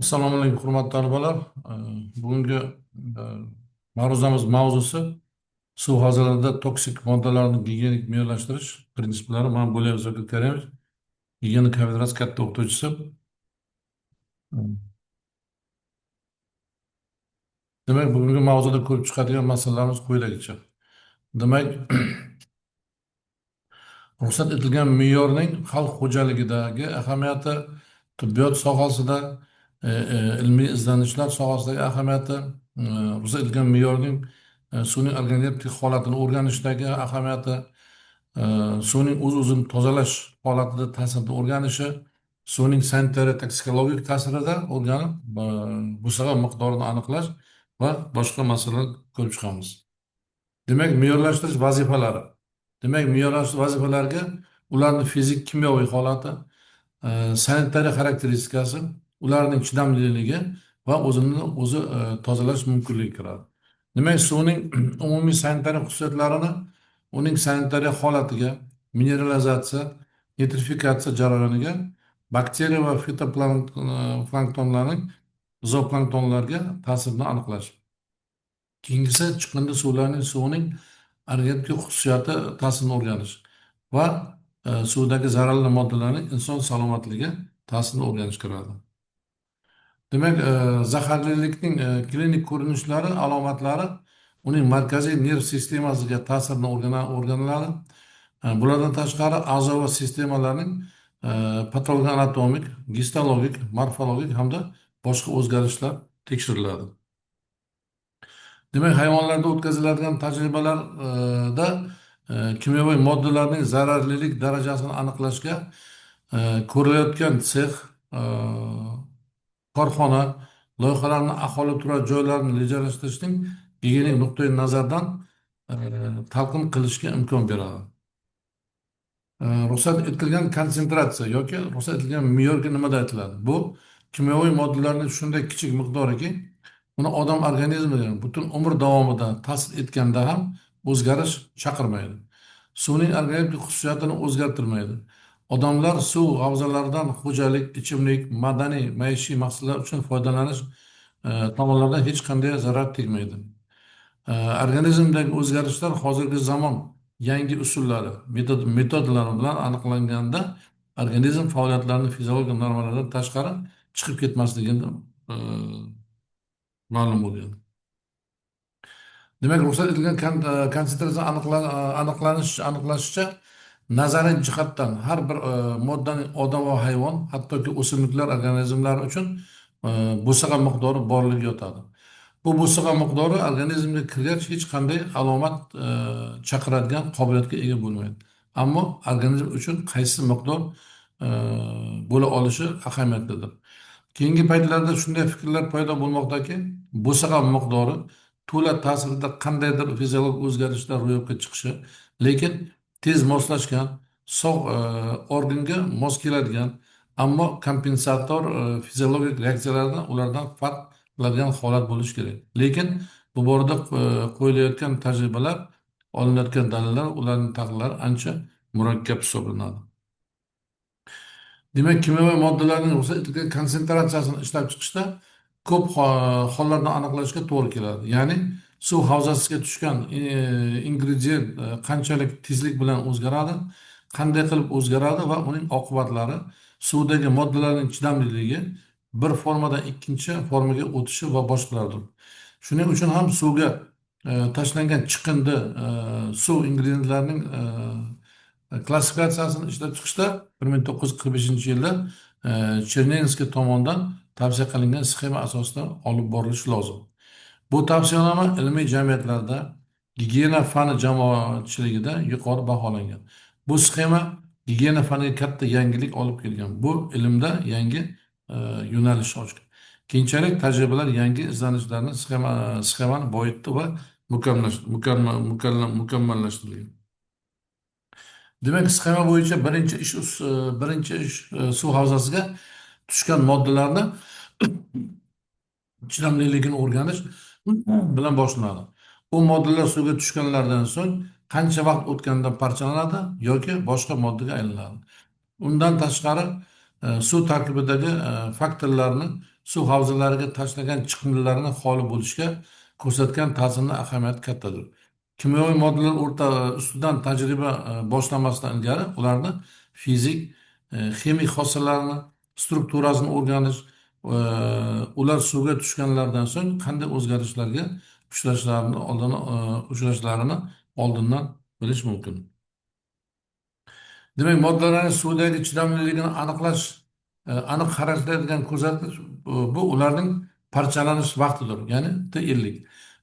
Assalomu alaykum, hurmatli talabalar. Bugungi ma'ruzamiz mavzusi suv havzalarida toksik moddalarni gigiyenik me'yorlashtirish prinsiplari. Man Bo'layev Zokir Karimov, gigiyena kafedrasi katta o'qituvchisi. Demak, bugungi mavzuda ko'rib chiqadigan masalalarimiz quyidagicha. Demak, ruxsat etilgan me'yorning xalq xo'jaligidagi ahamiyati, tibbiyot sohasida, ilmiy izlanishlar sohasidagi ahamiyati, ruxsat etilgan me'yorning suvning organoleptik holatini o'rganishdagi ahamiyati, suvning o'z-o'zini tozalash holatida ta'sirini o'rganishi, suvning sanitariya toksikologik ta'sirida o'rganib, bo'sag'a miqdorini aniqlash va boshqa masalalar ko'rib chiqamiz. Demak, me'yorlashtirish vazifalari. Demak, me'yorlashtirish vazifalariga ularning fizik kimyoviy holati, sanitariya xarakteristikasi, ularning chidamliligi va o'zini o'zi tozalash mumkinligi kiradi. Demak, suvning umumiy sanitariya xususiyatlarini uning sanitariya holatiga, mineralizatsiya, nitrifikatsiya jarayoniga, bakteriya va fitoplanktonlarning zooplanktonlarga ta'sirini aniqlash. Keyingisi chiqindi suvlarning suvining organoleptik xususiyati ta'sirini o'rganish va suvdagi zararli moddalarning inson salomatligiga ta'sirini o'rganish kiradi. Demak, zaharlilikning klinik ko'rinishlari, alomatlari uning markaziy nerv sistemasiga ta'sirini o'rganiladi. Bulardan tashqari a'zo va sistemalarning patologoanatomik, gistologik, morfologik hamda boshqa o'zgarishlar tekshiriladi. Demak, hayvonlarda o'tkaziladigan tajribalarda kimyoviy moddalarning zararlilik darajasini aniqlashga ko'rilayotgan sex, korxona loyihalarini, aholi turar joylarini rejalashtirishning gigiyenik nuqtai nazardan talqin qilishga imkon beradi. Ruxsat etilgan konsentratsiya yoki ruxsat etilgan me'yorga nimada aytiladi? Bu kimyoviy moddalarning shunday kichik miqdoriki, uni odam organizmiga butun umr davomida ta'sir etganda ham o'zgarish chaqirmaydi. Suvning organoleptik xususiyatini o'zgartirmaydi. Odamlar suv havzalaridan xo'jalik, ichimlik, madaniy, maishiy maqsadlar uchun foydalanish tomonlaridan hech qanday zarar tegmaydi. Organizmdagi o'zgarishlar hozirgi zamon yangi usullari, metodlari bilan aniqlanganda organizm faoliyatlarini fiziologik normalardan tashqari chiqib ketmasligini ma'lum bo'lgan. Demak, ruxsat etilgan konsentratsiya aniqlanishicha, nazariy jihatdan har bir moddaning odam va hayvon, hattoki o'simliklar organizmlari uchun bo'sag'a miqdori borligi yotadi. Bu bo'sag'a miqdori organizmga kirgach hech qanday alomat chaqiradigan qobiliyatga ega bo'lmaydi. Ammo organizm uchun qaysi miqdor bo'la olishi ahamiyatlidir. Keyingi paytlarda shunday fikrlar paydo bo'lmoqdaki, bo'sag'a miqdori to'la ta'sirida qandaydir fiziologik o'zgarishlar ro'yobga chiqishi, lekin tez moslashgan, sog' organga mos keladigan, ammo kompensator fiziologik reaksiyalarni ulardan farq qiladigan holat bo'lishi kerak. Lekin bu borada qo'yilayotgan tajribalar, olinayotgan dalillar, ularning tahlillari ancha murakkab hisoblanadi. Demak, kimyoviy moddalarning ruxsat etilgan konsentratsiyasini ishlab chiqishda ko'p hollarni aniqlashga to'g'ri keladi. Ya'ni suv havzasiga tushgan ingredient qanchalik tezlik bilan o'zgaradi, qanday qilib o'zgaradi va uning oqibatlari, suvdagi moddalarning chidamliligi, bir formadan ikkinchi formaga o'tishi va boshqalardir. Shuning uchun ham suvga tashlangan chiqindi suv ingredientlarining klassifikatsiyasini ishlab chiqishda 1945-yilda Chernenskiy tomonidan tavsiya qilingan sxema asosida olib borilishi lozim. Bu tavsiyanoma ilmiy jamiyatlarda, gigiyena fani jamoatchiligida yuqori baholangan. Bu sxema gigiyena faniga katta yangilik olib kelgan. Bu ilmda yangi yo'nalish ochgan. Keyinchalik tajribalar yangi izlanishlarni sxemani boyitdi va mukammallashtirilgan. Demak, sxema bo'yicha birinchi ish suv havzasiga tushgan moddalarni chidamliligini o'rganish bilan boshlanadi. U moddalar suvga tushganlaridan so'ng qancha vaqt o'tganida parchalanadi yoki boshqa moddaga aylanadi. Undan tashqari, suv tarkibidagi faktorlarni suv havzalariga tashlagan chiqindilarni xoli bo'lishga ko'rsatgan ta'sirini ahamiyati kattadir. Kimyoviy moddalar o'rta ustidan tajriba boshlanmasdan ilgari ularni fizik, ximik xossalarini, strukturasini o'rganish, ular suvga tushganlaridan so'ng qanday o'zgarishlarga uchrashlarini oldindan bilish mumkin. Demak, moddalarning suvdagi chidamliligini aniqlash, aniq xarakterlanadigan ko'rsatkich bu ularning parchalanish vaqtidir, ya'ni T50.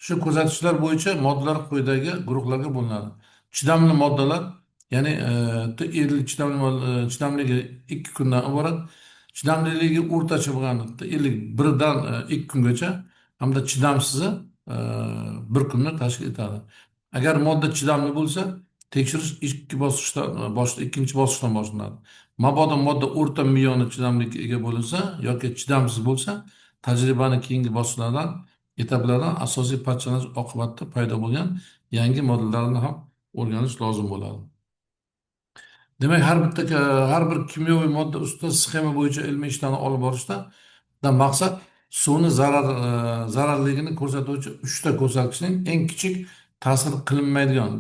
Shu ko'rsatkichlar bo'yicha moddalar quyidagi guruhlarga bo'linadi. Chidamli moddalar, ya'ni T50 chidamli chidamligi 2 kundan iborat. Chidamliligi o'rtacha bo'lgan T50 1dan 2 kungacha hamda chidamsizi 1 kunni tashkil etadi. Agar modda chidamli bo'lsa, tekshirish ikki bosqichda ikkinchi bosqichdan boshlanadi. Mabodo modda o'rta me'yorli chidamlilikka ega bo'lsa yoki chidamsiz bo'lsa, tajribani keyingi bosqichlardan, etaplardan asosiy parchalanish oqibatida paydo bo'lgan yangi moddalarni ham o'rganish lozim bo'ladi. Demak, har bir kimyoviy modda ustida sxema bo'yicha ilmiy ishlarni olib borishda maqsad suvni zararligini ko'rsatuvchi 3ta ko'rsatkichning eng kichik ta'sir qilinmaydigan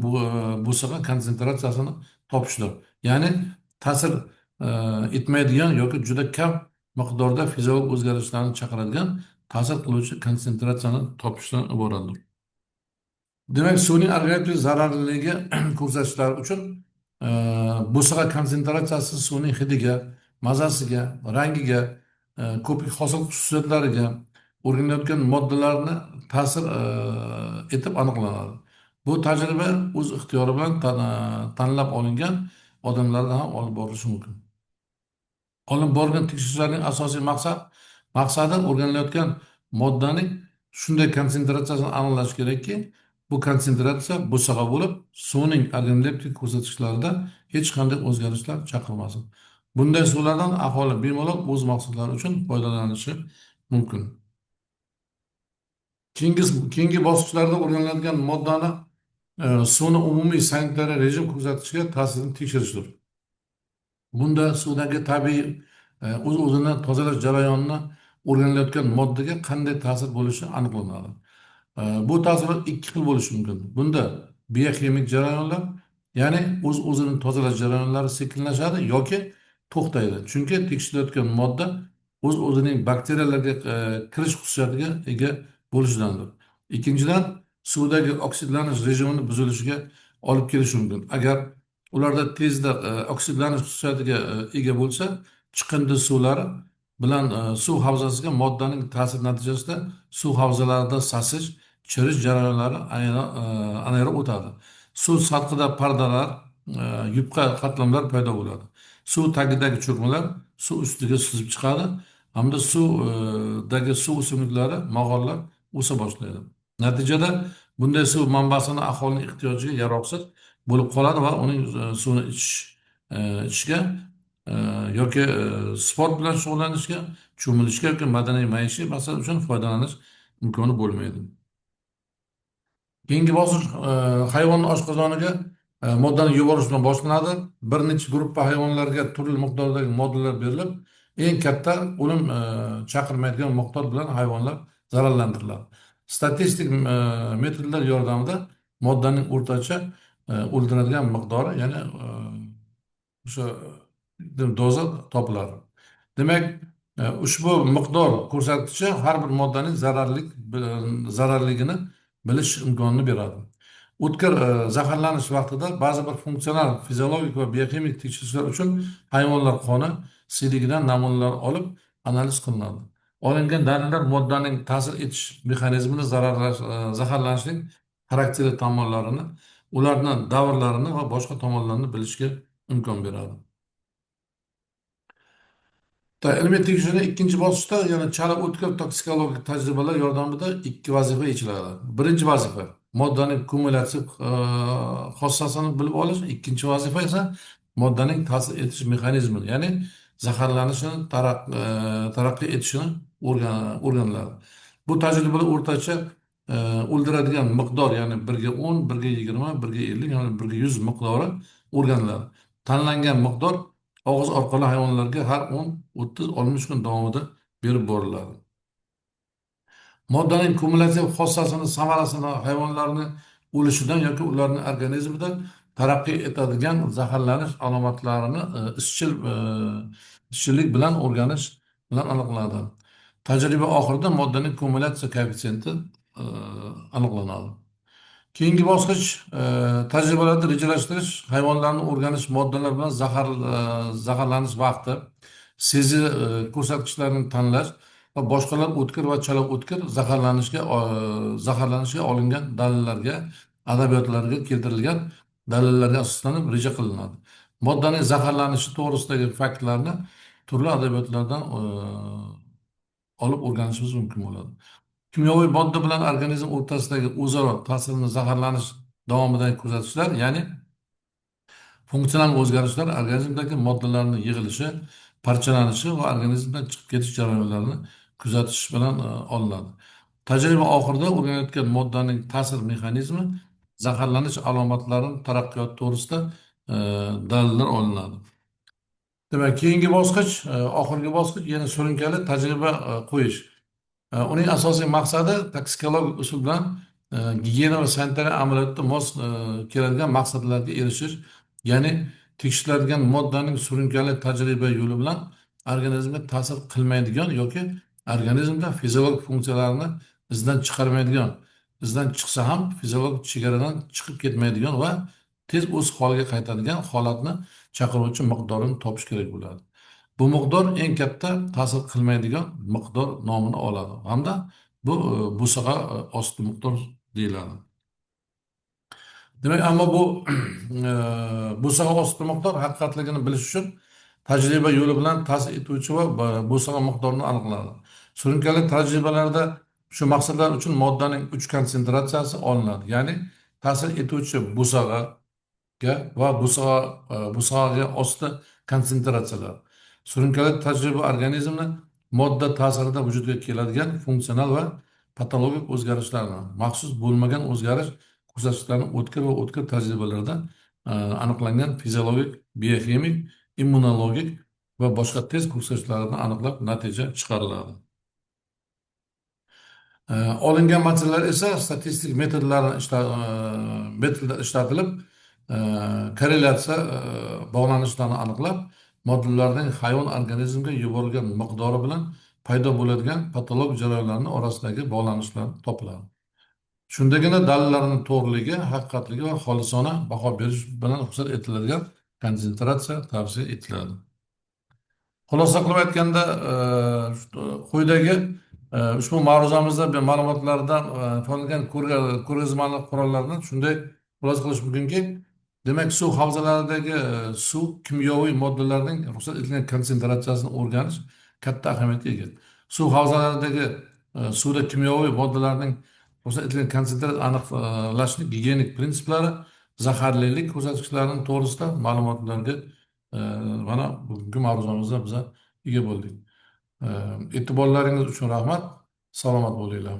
bo'sag'a konsentratsiyasini topishdir. Ya'ni ta'sir etmaydigan yoki juda kam miqdorda fiziologik o'zgarishlarni chaqiradigan ta'sir qiluvchi konsentratsiyani topishdan iboratdir. Demak, suvning organik zararliligi ko'rsatkichlari uchun bo'sag'a konsentratsiyasi suvning hidiga, mazasiga, rangiga, ko'pik hosil xususiyatlariga, o'rganilayotgan moddalarni ta'sir etib aniqlanadi. Bu tajriba o'z ixtiyori bilan tanlab olingan odamlardan ham olib borilishi mumkin. Olib borilgan tekshirishlarning asosiy maqsadi o'rganilayotgan moddaning shunday konsentratsiyasini aniqlash kerakki, bu konsentratsiya bo'sag'a bo'lib, suvning organoleptik ko'rsatkichlarida hech qanday o'zgarishlar chaqirmasin. Bunday suvlardan aholi bemalol o'z maqsadlari uchun foydalanishi mumkin. Keyingi bosqichlarda o'rganiladigan moddani suvni umumiy sanitariya rejim ko'rsatkichiga ta'sirini tekshirishdir. Bunda suvdagi tabiiy o'z-o'zini tozalash jarayonini o'rganilayotgan moddaga qanday ta'sir bo'lishi aniqlanadi. Bu ta'sirlar ikki xil bo'lishi mumkin. Bunda bioximik jarayonlar, ya'ni o'z-o'zini tozalash jarayonlari sekinlashadi yoki to'xtaydi. Chunki tekshirilayotgan modda o'z-o'zining bakteriyalarga kirish xususiyatiga ega bo'lishidandir. Ikkinchidan, suvdagi oksidlanish rejimini buzilishiga olib kelishi mumkin. Agar ularda tezda oksidlanish xususiyatiga ega bo'lsa, chiqindi suvlari bilan suv havzasiga moddaning ta'siri natijasida suv havzalarida sasish, chirish jarayonlari anaerob o'tadi. Suv sathida pardalar, yupqa qatlamlar paydo bo'ladi. Suv tagidagi cho'kmalar suv ustiga suzib chiqadi hamda suvdagi suv o'simliklari, mog'orlar o'sa boshlaydi. Natijada bunday suv manbasini aholining ehtiyojiga yaroqsiz bo'lib qoladi va uning suvini ichishga yoki sport bilan shug'ullanishga, cho'milishga yoki madaniy maishiy maqsad uchun foydalanish imkoni bo'lmaydi. Keyingi bosqich hayvonning oshqozoniga moddani yuborish bilan boshlanadi. Bir necha gruppa hayvonlarga turli miqdordagi moddalar berilib, eng katta o'lim chaqirmaydigan miqdor bilan hayvonlar zararlantiriladi. Statistik metodlar yordamida moddaning o'rtacha o'ldiradigan miqdori, ya'ni o'sha doza topiladi. Demak, ushbu miqdor ko'rsatkichi har bir moddaning zararligini bilish imkonini beradi. O'tkir zaharlanish vaqtida ba'zi bir funksional, fiziologik va bioximik tekshirishlar uchun hayvonlar qoni, siyligidan namunalar olib analiz qilinadi. Olingan dalillar moddaning ta'sir etish mexanizmini, zaharlanishning xarakterli tomonlarini, ularni davrlarini va boshqa tomonlarni bilishga imkon beradi. Ilmiy tekshirishning ikkinchi bosqichda, ya'ni chala o'tkir toksikologik tajribalar yordamida ikki vazifa yechiladi. Birinchi vazifa moddaning kumulyativ xossasini bilib olish, ikkinchi vazifa esa moddaning ta'sir etish mexanizmini, ya'ni zaharlanishini taraqqiy etishini o'rganiladi. Bu tajribalar o'rtacha o'ldiradigan miqdor, ya'ni 1ga 10, 1ga 20, 1ga 50, ya'ni 1ga 100 miqdori o'rganiladi. Tanlangan miqdor og'iz orqali hayvonlarga har 10, 30, 60 kun davomida berib boriladi. Moddaning kumulyativ xossasini samarasini hayvonlarni o'lishidan yoki ularning organizmida taraqqiy etadigan zaharlanish alomatlarini izchillik bilan o'rganish bilan aniqlanadi. Tajriba oxirida moddaning kumulyatsiya koeffitsiyenti aniqlanadi. Keyingi bosqich tajribalarni rejalashtirish, hayvonlarni o'rganish, moddalar bilan zaharlanish vaqti, sezi ko'rsatkichlarini tanlash va boshqalar o'tkir va chala o'tkir zaharlanishga olingan dalillarga, adabiyotlarga keltirilgan dalillarga asoslanib reja qilinadi. Moddaning zaharlanishi to'g'risidagi faktlarni turli adabiyotlardan olib o'rganishimiz mumkin bo'ladi. Kimyoviy modda bilan organizm o'rtasidagi o'zaro ta'sirni zaharlanish davomidagi kuzatishlar, ya'ni funksional o'zgarishlar organizmdagi moddalarning yig'ilishi, parchalanishi va organizmdan chiqib ketish jarayonlarini kuzatish bilan olinadi. Tajriba oxirida o'rganayotgan moddaning ta'sir mexanizmi, zaharlanish alomatlarining taraqqiyoti to'g'risida dalillar olinadi. Demak, keyingi bosqich, oxirgi bosqich yana surunkali tajriba qo'yish. Uning asosiy maqsadi toksikologik usul bilan gigiyena va sanitariya amaliyotida mos keladigan maqsadlarga erishish, ya'ni tekshiriladigan moddaning surunkali tajriba yo'li bilan organizmga ta'sir qilmaydigan yoki organizmda fiziologik funksiyalarni izdan chiqarmaydigan, izdan chiqsa ham fiziologik chegaradan chiqib ketmaydigan va tez o'z holiga qaytadigan holatni chaqiruvchi miqdorini topish kerak bo'ladi. Bu miqdor eng katta ta'sir qilmaydigan miqdor nomini oladi hamda bu bo'sag'a osti miqdor deyiladi. Demak, ammo bu bo'sag'a osti miqdor haqiqatligini bilish uchun tajriba yo'li bilan ta'sir etuvchi va bo'sag'a miqdorini aniqlanadi. Surunkali tajribalarda shu maqsadlar uchun moddaning 3 konsentratsiyasi olinadi. Ya'ni ta'sir etuvchi bo'sag'aga va bo'sag'aga osti konsentratsiyalar. Surunkali tajriba organizmni modda ta'sirida vujudga keladigan funksional va patologik o'zgarishlarni, maxsus bo'lmagan o'zgarish ko'rsatkichlarini o'tkir va o'tkir tajribalarda aniqlangan fiziologik, bioximik, immunologik va boshqa test ko'rsatkichlarini aniqlab natija chiqariladi. Olingan materiallar esa statistik metodlarni metodlar ishlatilib, korrelyatsiya bog'lanishlarni aniqlab, moddalarning hayvon organizmiga yuborilgan miqdori bilan paydo bo'ladigan patologik jarayonlarning orasidagi bog'lanishlar topiladi. Shundagina dalillarning to'g'riligi, haqiqatligi va xolisona baho berish bilan ruxsat etiladigan konsentratsiya tavsiya etiladi. Xulosa qilib aytganda, quyidagi ushbu ma'ruzamizda ma'lumotlardan foydalangan ko'rgazmali qurollardan shunday xulosa qilish mumkinki, demak, suv havzalaridagi suv kimyoviy moddalarning ruxsat etilgan konsentratsiyasini o'rganish katta ahamiyatga ega. Suv havzalaridagi suvda kimyoviy moddalarning ruxsat etilgan konsentratsiyasini aniqlashning gigiyenik prinsiplari, zaharlilik ko'rsatkichlarining to'g'risida ma'lumotlarga mana bugungi ma'ruzamizda biza ega bo'ldik. E'tiborlaringiz uchun rahmat. Salomat bo'linglar.